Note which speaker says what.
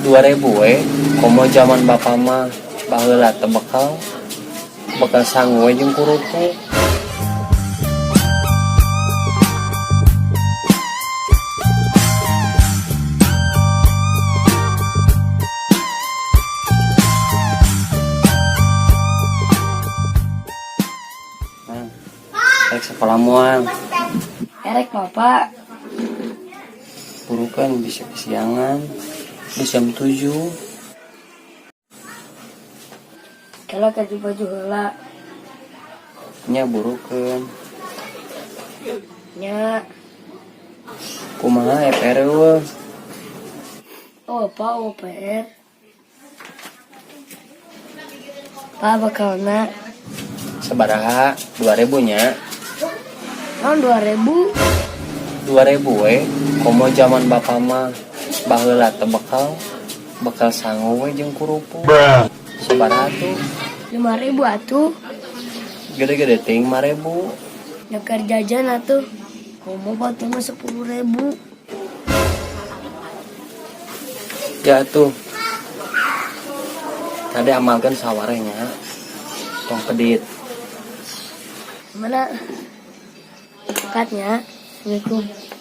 Speaker 1: 2000 we, komo zaman bapak mah baheula teh bekal bekal sangu we jeung kerupuk. Nah, rek sekolah moal?
Speaker 2: Erek, Bapak.
Speaker 1: Burukan, bisa kesiangan di jam 7.
Speaker 2: Kela ganti baju heula.
Speaker 1: Nya, burukeun.
Speaker 2: Nya.
Speaker 1: Kumaha PR euweuh?
Speaker 2: Oh, Pak, oh, PR. Pak, bekalna.
Speaker 1: Sabaraha? 2000 nya.
Speaker 2: Naon 2000?
Speaker 1: 2000 we, komo zaman bapak mah baheula teh bekal bekal sangu we jeung kerupuk. Sabaraha tuh?
Speaker 2: 5000 atuh.
Speaker 1: Gede-gede ting 5000.
Speaker 2: Nyekar jajan atuh. Komo batu mah 10.000.
Speaker 1: Ya tuh, tadi amalkan sawarehnya, tong pedit.
Speaker 2: Mana? Katnya. Assalamualaikum.